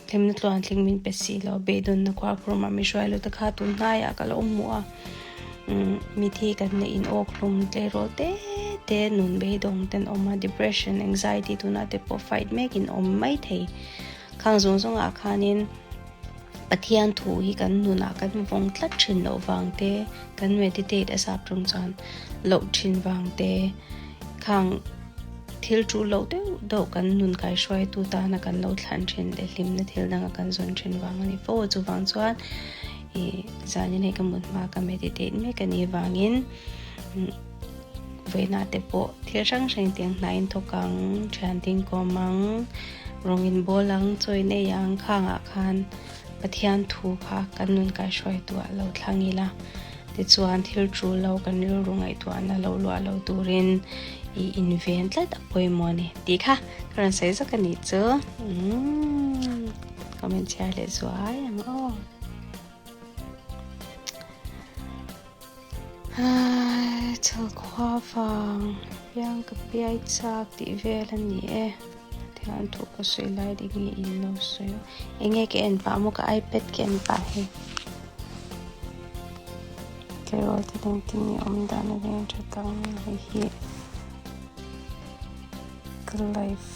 Hlimna tluantling min pe si lo, beidawnna khuarkhurmah mi hruai lo te kha tun hnaiah ka lo hmu a, mithi kan neih in awk hlum tleirawl te te nun beidawng ten awm a, depression, anxiety tunah te pawh fight mek in awm mai thei. Khang zawng zawngah khanin Pathian thu hi kan nunah kan vawng tlat thin loh vang te, kan meditate a sap ṭawng chuan loh thin vang te, khang thil ṭul loh deuh deuh kan nun kaihruaitu tana kan lo thlan thin leh hlimna thil danga kan zawn thin vang a ni fo. Chuvang chuan ih zanin hei ka mut hma ka meditate mek a nih vangin vawiinah te pawh thil hrang hrang tiang hnaiin thawk ang, thian ding kawm ang, rawng in bawl ang, chaw in ei ang khangah khan Pathian thu kha kan nun kaihruaitu ah lo thlang ila tichuan thil tul lo kan rilru ngaihtuahna lo luah lo turin i inven tlat a pawimawh a ni tih kha ka rawn sawi zawk a nih chu umm comment chhiar leh zuai ang aw. Chhalkhua vang piang ka piai chak tih vel a ni e. Tihian thu ka sawi lai ding hi in lo sawi a. Enge ka en pah maw ka ipad ka en pah hei. Tleirawl te engtin nge awm dan a veng tha tak ang hei hi ka life.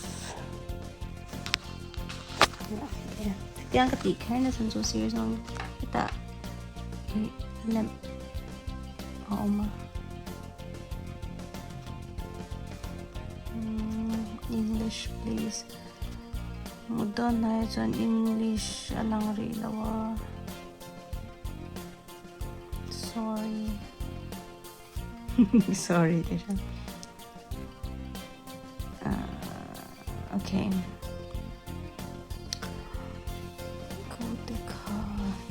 Tiang ka tih kher na chhan chu sir zawng hetah lamp a awm a English please mut dawn hnaiah chuan English a lang rih lo a sorry sorry te hran okay ko te kha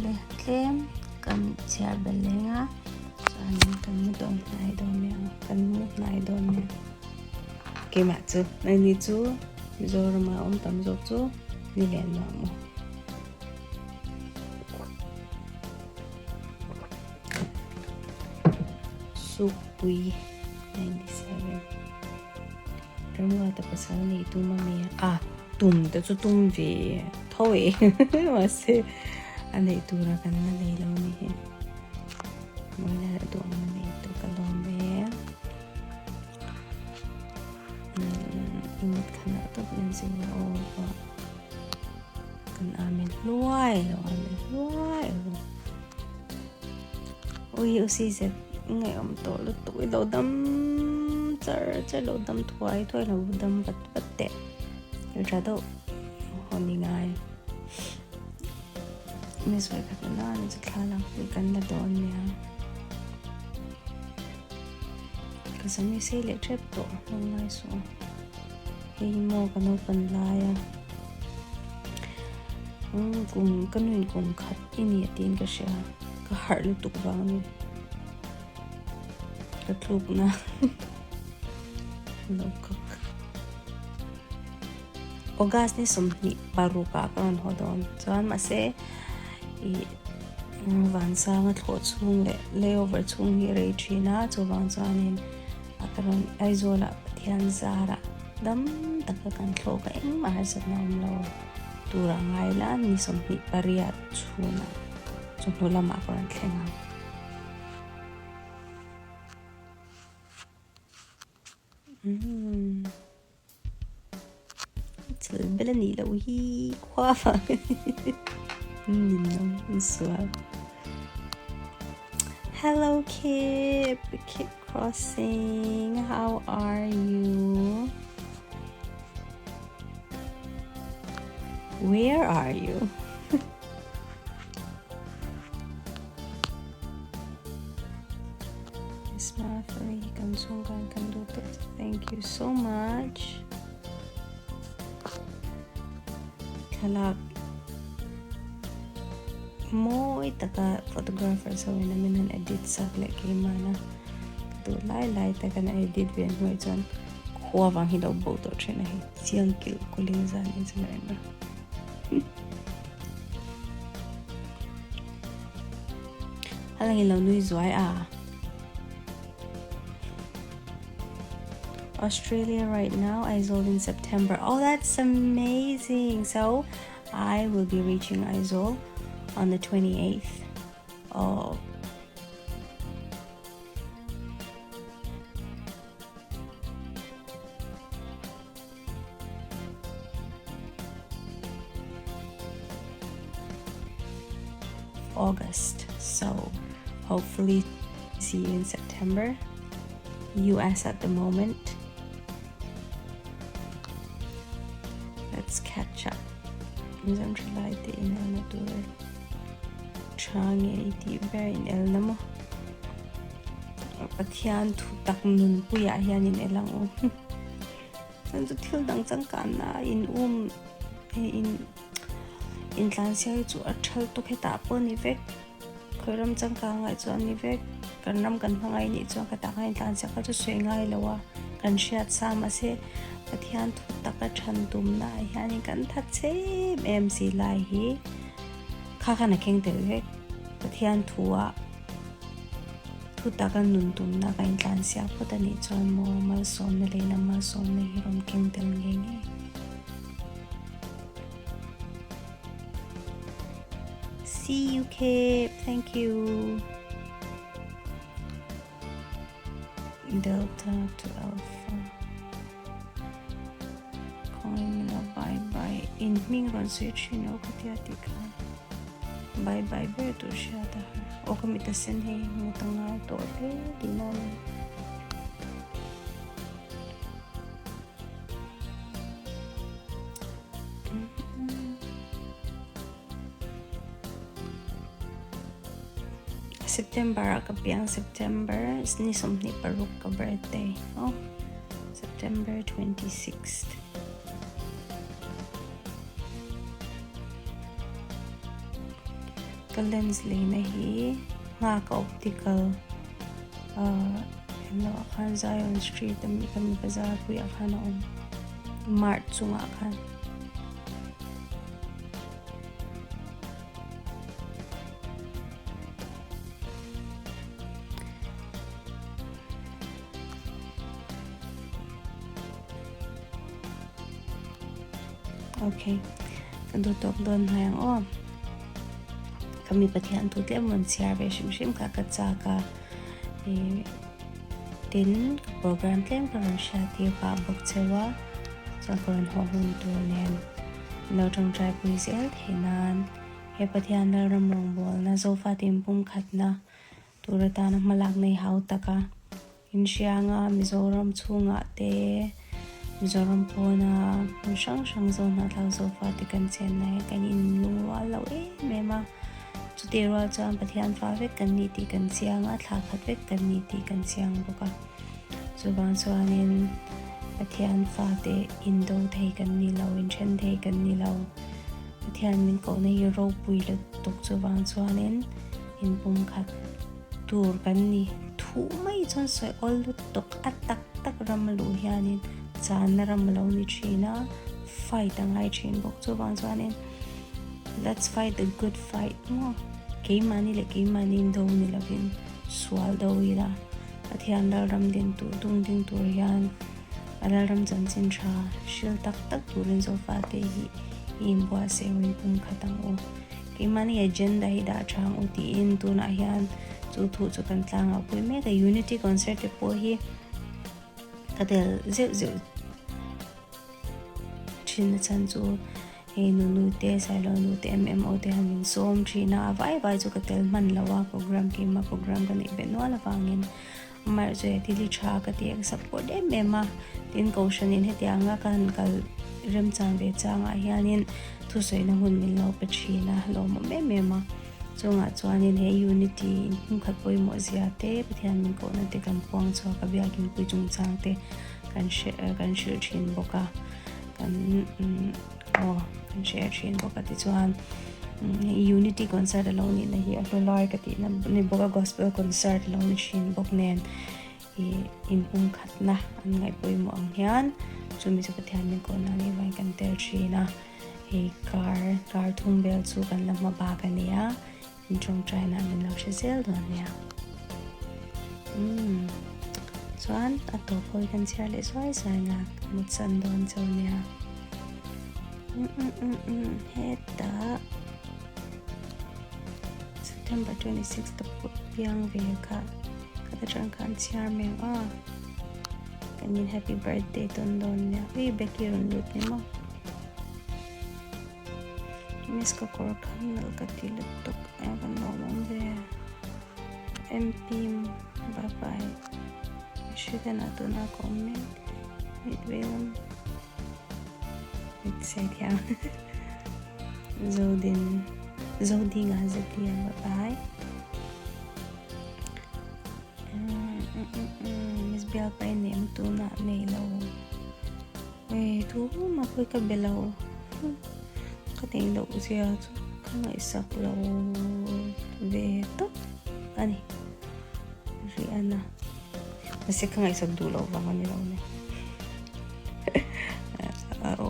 le tlem kan chhiar bel leng a chuanin kan mu dawn hnai dawn mai ang kan mu hnai dawn mai ang keimah chu nangni chu Mizorama awm tam zawk chu ni leh nuam maw. Sukpui 97 Ramruata pasal nei tum a mi a tum te chu tum ve tho e mahse a neih tura kan la nei lo a ni hi mawina leh duhawmna nei tur ka lawm e imut khanah tawp in zing aw pawh kan amen hluai lo amen hluai lo. Ui u si zet ngaihawm tawh lutuk i lo dam char char lo dam thuai thuai lo dam vat vat teh tha deuh haw ni ngai mi sawi khat na ni chu thla lak pui kan la dawn nia ka sam hi sei leh tep tawh lo ngai suh hei maw ka naupan lai a kum ka nuin kum khat I ni a tiin ka hria, ka harh lutuk vang a ni. Ka tlukna lo kak. August ni 26 ah ka rawn haw dawn chuan mahse i vansanga thlawh chhung leh layover chhung hi a rei thin a chuvang chuanin a ka rawn Aizawlah Pathian zarah dam taka kan thlawh ka engmah harsatna awm lo. Tur a ngai la ni 28 chhunah chawhnu lamah ka rawn thleng ang. Umm chal bel a nih loh hi khua vang nin awm an sual. Hello Kip, Kip Crossing, how are you? Where are you? Miss Martha, kan chhungkain kan duh tawh che. Thank you so much. Thlalak mawi taka photographer ho in a min han edit sak leh keimahna ka duh lai lai taka na edit ve hnuai chuan khua vang hi lo bo tawh thin a hei chiang kilh kulin zan in chu la en a. A langin lo nui zuai a. Australia right now, Aizawl in September. Oh, that's amazing. So, I will be reaching Aizawl on the 28th of August. So hopefully see you in September. US at the moment. Let's catch up. Mizam thalai te in elna tur tha nge i tih ber in elna maw? Pathian thu tak nunpuiah hian in el ang u. Chuan chu thil dang changkanna in um in intlansiak hi chu a thal tawk hetah pawh a ni vek. Khawi ram changkang ngaih chu a ni vek. Kan ram kan hmangaih nih chuan ka tah khan intlansiak kha chu sawi ngai lo a, kan hriat sa mahse Pathian thu taka than tumna ah hianin kan that em em si lai hi kha khan a keng tel vek. Pathian thu ah thu taka nun tumna ka intlansiak phawt a nih chuan maw malsawmna leh lam malsawmna hi rawn keng tel ngei ngei. See you Cape. Thank you. Delta to Alpha. Khawngin min lo bye bye. In hming rawn sawi thin lo ka tia tih khan. Bye bye ber tur hriat a har. Aw ka mit a sen hei hmu ta ngai tawh hle tihna a ni. September ah ka piang September ni 26 ka birthday oh September 26th ka lens leina hi nghak optical uh, ah khan Zion Street ami kami bazar pui ah khan a awm mart chungah khan Okay, ka duh tawk dawn hnai ang aw. Ka mi Pathian thu tlem rawn chhiar ve hrim hrim kha ka chak a. Tin, ka program tlem ka rawn hriat tir pah bawk cheu a, chuan ka rawn haw hun tur nen lo tawngtai pui zel theih nan he Pathian Lalram rawngbawlna Zofa tin pumkhatna tur atana hmalak nei hau taka inhrianga Mizoram chhungah te Mizoram pawna hmun hrang hrang Zohnahthlak Zofa te kan chenna hi kan inlungrual lo em em a. Chutih rual chuan Pathian fa vek kan ni tih kan chiang a, thla khat vek kan ni tih kan chiang bawk a. Chuvang chuanin Pathian fate indo thei kan ni lo, inthen thei kan ni lo. Pathian min kohna hi ropui lutuk chuvang chuanin inpumkhat tur kan ni. Thuh mai chuan sawi awl lutuk a tak tak ram a luh hianin channa ram a lo ni thin a, fight a ngai thin bawk. Chuvang chuanin. Let's fight the good fight maw? Keimahni leh keimahni do ni lovin sual do ila Pathian Lalram din tur dung ding tur hian a Lalram chanchin tha hril tak tak turin Zofate hi i inbuatsaih ang in pum khat ang u. Keimahni agenda hi dah tha ang u tiin tunah hian chu thu chu kan tlangah pui mek a Unity concert te pawh hi ka tel zeuh zeuh thin a chhan chu hei nunu te sailo nu te mmo te han in sawm thin a a vai vai chu ka tel hman lo a program keimah program ka neih ve nual avangin amaherawhchu he thil hi tha ka ti a ka support em em a tin kohhran in hetianga ka han kal remchang ve changah hianin thusawina hun min lo pe thin a lawmawm em em a chungah chuanin he unity inhmungkhat pawimawh zia te Pathian min kohna te kan puang chhuak a biakin pui chungchang te. Kan hre kan hrilh thin bawk a kan aw kan hre thin bawk a tichuan unity concert alo nih na hi a hlu lai ka tih na ni bawk a gospel concert alo ni thin bawk nen ih inpumkhat na an ngaih pawimawh ang hian chumi chu Pathian min kawhna anih vangin kan tel thin a hei kar kar thum vel chu kan la hma bak a ni a. In tawngtaina min lo hre zel dawn nia. Umm. Chuan a tawp hawi kan chhiar leh zuai zuai nga ka mutsan dawn chauh nia. Hetah September 26 te pawh piang ve kha ka ta tang khan chhiar mai ang a kan in happy birthday tawn dawn nia ui Becky rawn lut ni maw Miss ka kawr khan nalh ka ti lutuk a kan lawm awm ve MP bye bye Michigan ah tunah ka awm mek Midway lam. Zodin Zodinga ZDM bye bye Miss Bial pa in em tuna nei lo e thu ma pui ka be lo ka nei lo zia chu ka ngaihsak lo ve tawp ani Rihanna Mahse ka ngaihsak duh loh vang a ni lo nia.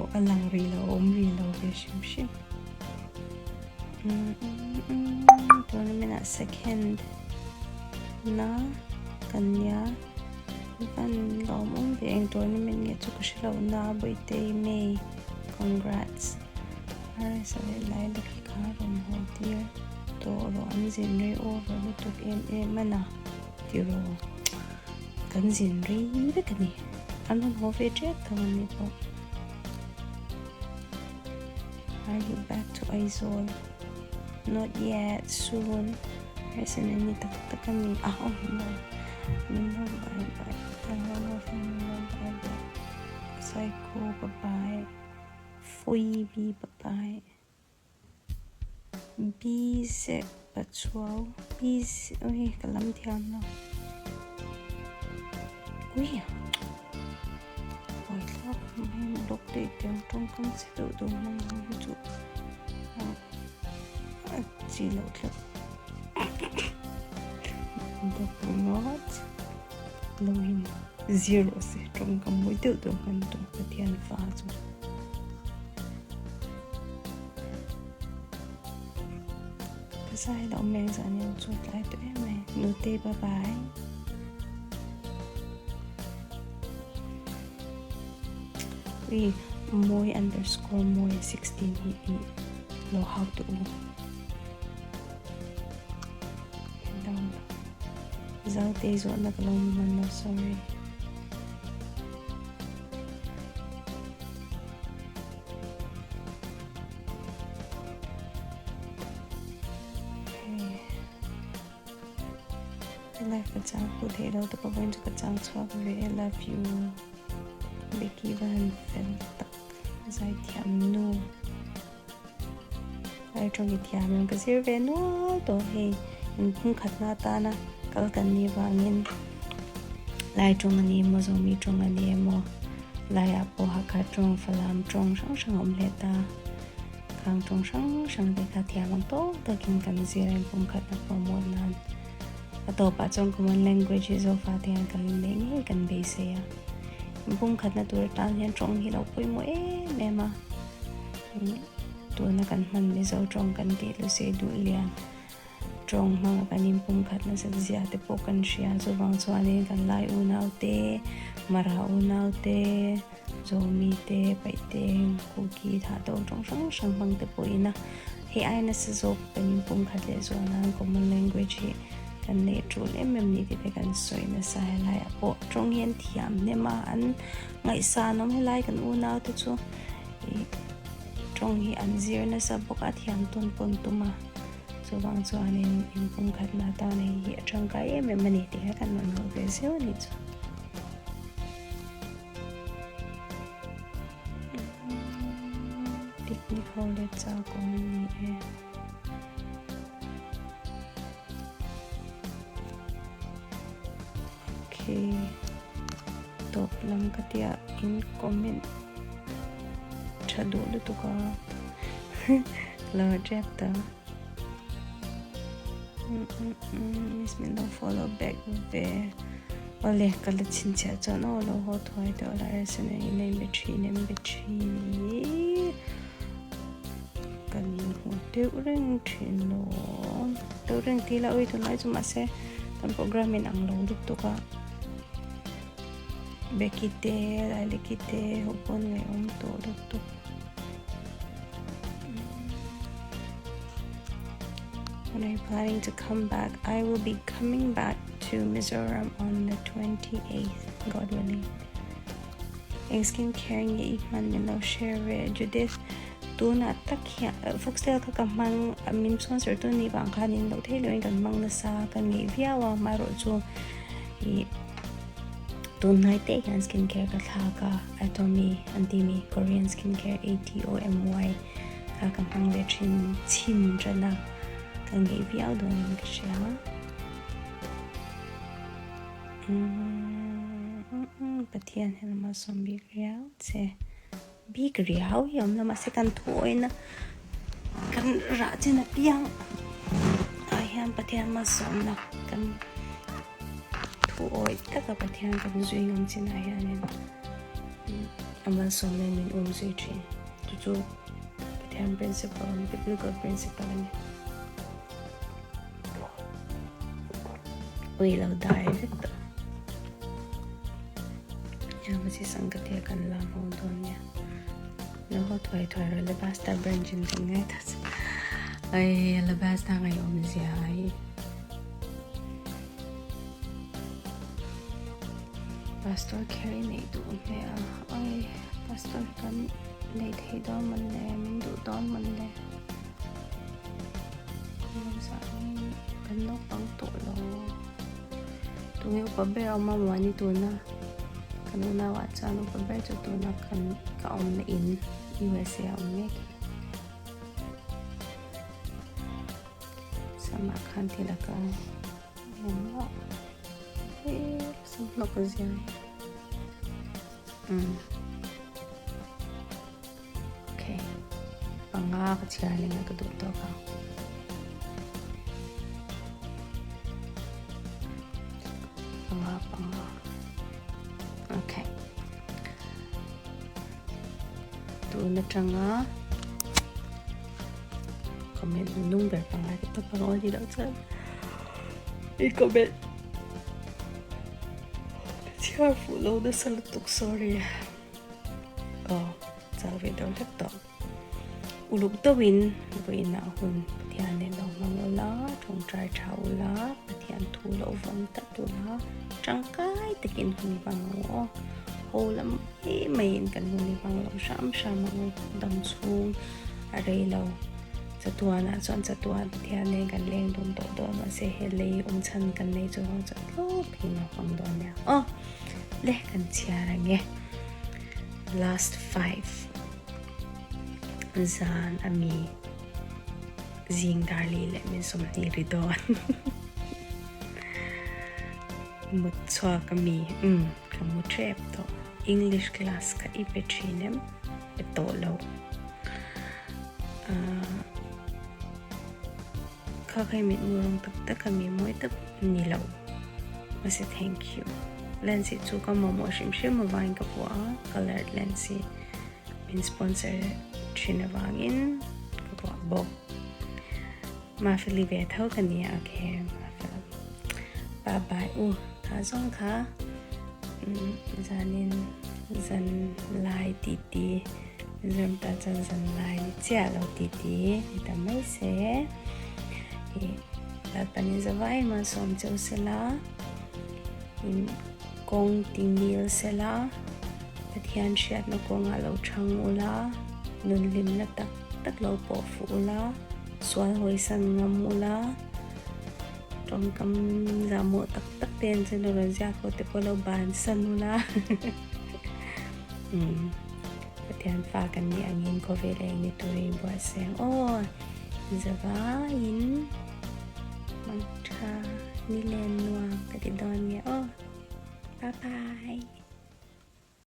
A lang rih lo, a awm rih lo ve hrim hrim. Tournament ah second na kan nia. Van lawm awm ve eng tournament nge chu ka hre lo na Bawihtei May congrats. Rsa leh Laila khi kha rawn haw tir tawh rawh an zin rei over lutuk em em a na. Tiraw kan zin rei vek a ni an rawn haw ve tep tho an ni pawh Are you back to Aizawl? Not yet, soon. Resen an ni tak tak a ni a oh no min lo bye bye hello min lo bye bye Psycho bye bye Phoebe bye bye Bz Pachuau Bz ui ka lam thiam lo ui buaithlak mai blog te tiang tawngkam che deuh deuh hmang ho hi chu a chi loh tlat blog ringawt lo in zir rawh se tawngkam mawi deuh deuh hman tur Pathian fa chu. Ka zai loh mek zan in chu tlai tawh em mai nute bye bye ui mawi underscore mawi 16 hi i lo hau tawh u Zaute zawhna ka lo hman lo sorry. Life ka chang pu thei lo te ka vawiin chu ka chang chhuak ve e love you Becky va han fel tak zaithiam nu Ai tawng i thiam em ka zir ve nual tawh hei inphung khatna atana kal kan nih vangin lai tawng a ni emaw zawmi tawng a ni emaw laiah pawh Hakha tawng Falam tawng hrang hrang a awm leh ta khang tawng hrang hrang te kha thiam ang tawk takin kan zir a inpum khatna promote nan a tawpah chuan common language hi zofa te hian kan neih ngei kan beisei a inpum khatna tur atan hian tawng hi lo pawimawh em em a. Tuna kan hman Mizo tawng kan tih Lusei duh lian tawng hmanga kan inpum khat nasat zia te pawh kan hria. Chuvang chuanin kan Lai unau te, Mara unau te, Zomi te, Paihte, Kuki thah tawng tawng hrang hrang hmang te pawhin a hei ai nasa zawk kan inpum khat leh zual nan common language hi kan neih tul em em ni tih te kan sawi nasa helaiah pawh tawng hi an thiam hnem a, an ngaihsan awm helai kan unau te chu. Ih tawng hi an zir nasa bawk a thiam tawn pawn tum a chuvang chuanin inpumkhatna atan hei hi a tangkai em em a ni tih kha kan rawn hmuh ve zeuh a nih chu. Picnic ho leh chak awm a ni e. Okay. Tawp lam ka tia in comment tha duh lutuk a lo rep ta miss min lo follow back ve awle ka la chhinchhiah chuan aw lo haw thuai tawh la rsa nen in en be thin em be thin ih kan inhmu deuh reng thin lo deuh reng tih ila ui tunlai chu mahse kan program in ang lo lutuk a. Becky te, Laileki te ho pawn ngaihawm tawh lutuk. When are you planning to come back? I will be coming back to Mizoram on the 28th, God willing. Eng skin care nge i hman min lo share ve Judith? Tunah tak hian Foxtail kha ka hmang min sponsor tu nih vang khanin loh theih lohin kan hmang nasa ka ngeih viau a amaherawhchu ih tunhnai te hian skin care ka thlak a Atomy an tih mi Korean skin care A T O M Y kha ka hmang ve thin chhin tan a ka ngeih viau dawnin ka hria. Pathian hian a malsawm bik riau che. Bik riau hi a awm lo mahse kan thuawina kan rah chin apiang ah hian Pathian malsawmna kan thuawi taka Pathian kan zui ngam chinah hianin a malsawmna in min um zui thin chu chu Pathian principle a ni biblical principle a ni. Ui lo dai vek tawh. Heng chi sangkhatia kan la hmu dawn nia. Lo haw thuai thuai rawh Alabasta branch in kan ngai ta che. Ai Alabasta ngai awm zia ai. Pastor kher i neih duh hmel. Ai pastor kan nei thei dawn mawn le min duh dawn mawn le. Kan naupang tawh lo. Tunge upa ber a awm a muani tuna kan unau ah chuan upa ber chu tuna kan ka awmna in USA a awm mek hi. Sama khan thil a kal engmah sam hlawk a zia hi. Okay. Panga ka chhiar leh nga ka duh tawk ang. Panga panga. Okay. Tun atanga comment nung ber panga ka tawp ang aw ni loh chuan i comment chhiar fuh lo nasa lutuk sorry. Aw chau ve deuh hlek tawh. Uluk deuhin vawiinah hun Pathian nen lo hmang ula, tawngtai tha ula, Pathian thu lo vawng tlat ula, tangkai takin hun i hmang ang aw. Ho lam mai maiin kan hun i hmang lo hram hram ang u, dam chhung a rei lo. Chatuanah chuan chatuan Pathian nen kan leng dun tawh dawn mahse he lei awm chhan kan nei chu ho chuan tlawk hi lo hmang dawn nia aw. Le kan chhiar ang e. Last 5 zan ami zing darli leh min sawmhnih ri dawn. Mut chhuak ami um ka mu tep tawh. English class ka i pe thin em pe tawh lo. Kha kha i mitmu rawng tak tak ami mawi tak ni lo. Mahse thank you. Lens hi chu ka mamawh hrim hrim avangin ka vuah a, colored lens hi min sponsor thin avangin ka vuah bawk. Mafeli ve tho ka nia okay Mafel. Bye bye u tha zawng kha zanin zan lai ti ti Mizoram tan chuan zan lai ni chiah lo ti ti ni ta mai se. Ih Lalpanin zavai malsawm cheu sela, in kawng ti ngil sela, Pathian hriatna kawngah lo chhang ula, nun hlimna tak tak lo pawh fuh ula, sual hawisan ngam ula, tawngkam zahmawh tak tak te an chuan rawn ziak ho te pawh lo bansan ula. Umm Pathian fa kan nih angin khawvel eng ni turin buatsaih ang aw. Zavaiin mangtha ni len nuam ka ti dawn nge aw. Bye bye.